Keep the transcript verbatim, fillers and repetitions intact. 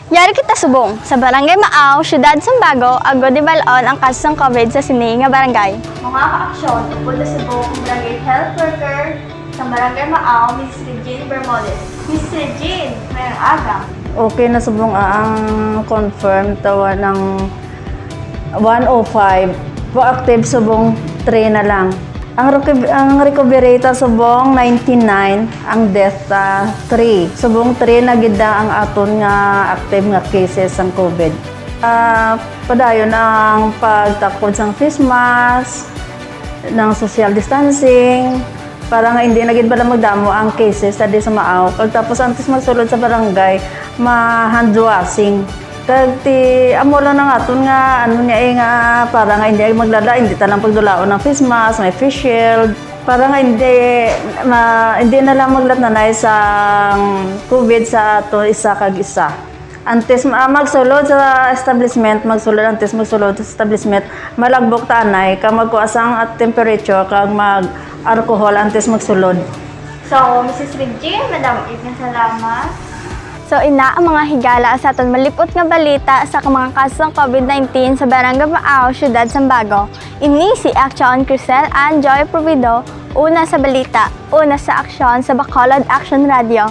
Yari kita subong sa Barangay Maaw, Siyudad Sambago, agod ibal-on ang kaso sang COVID sa sini nga barangay. Mga kaaksyon, upod na subong ang barangay health worker sa Barangay Maaw, Miss Regine Bermudez. Miss Regine, mayong aga. Okay na subong, ah, ang confirmed tawa ng one oh five, po active subong three na lang. Ang, reco- ang recovery ta subong ninety-nine, ang death ta three. Subong three na gid ang aton nga active nga cases sang COVID. Ah, padayon ang pagtakod sang face mask, ng social distancing, para nga hindi na gid bala magdamo ang cases sa di sa Maaw. Pagtapos antes magsulod sa barangay, ma-hand washing. Kag ti amo lang ang aton nga ano niya eh, nga para nga hindi maglala, hindi ta lang pagdulaon ang face mask, may face shield. Para nga hindi ma, hindi na lang maglatnanay sa COVID sa ato isa kag isa. Antes ma, magsulod sa establishment, magsulod antes magsulod sa establishment, malagbok ta anay kag magkuha sang at temperature kag mag alcohol antes magsulod. So, Missus Regine, madam-it nga salamat. So, ina ang mga higala sa aton malipot nga balita sa mga kaso sang COVID nineteen sa Barangay Maaw, Siyudad Sambago. Ini si Action Crisel and Joy Provido, una sa balita, una sa aksyon sa Bacolod Action Radio.